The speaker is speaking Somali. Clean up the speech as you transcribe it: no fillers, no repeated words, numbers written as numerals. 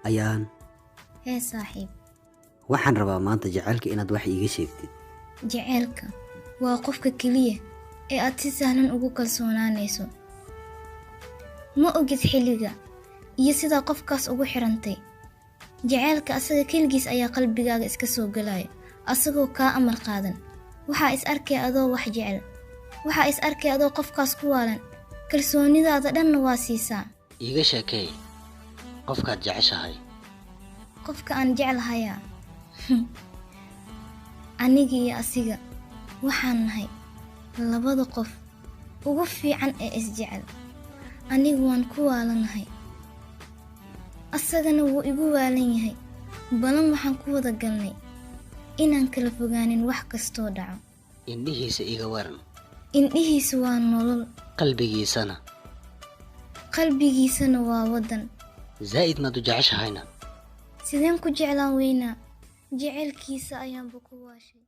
Ayaan. Hee saaxiib. Waxaan rabaa maanta jacaylka inaad wax iiga sheegtid. Jaceylka waa qofka keliya ee aad si sahlan ugu kalsoonaanayso. Ma ogid xilliga iyo sidaa qofkaas ugu xirantay. Jaceylka asaga keligiis ayaa qalbigaaga iska soo galaya, asagoo kaa amar qaadan. Waxaa is arkay adoo wax jecel. Waxaa is arkay adoo qofkaas ku waalan. Kalsoonidaada dhanna waa siisaa. Iiga sheekee qofkaad jeceshahay. Qofka aan jeclahayaa. Aniga iyo asiga waxaan nahay labada qof ugu fiican ee isjecel. Anigu waan ku waalanahay, asagana wuu igu waalan yahay. Balan waxaan ku wada galnay inaan kala fogaanin wax kastoo dhaco. Indhihiisa iga waran. Indhihiisu waa nolol. Qalbigiisana? Qalbigiisana waa waddan. Zaa'id maad u jeceshahayna? Sideen ku jeclaan weynaa? Jaceylkiisa ayaanba ku waashay.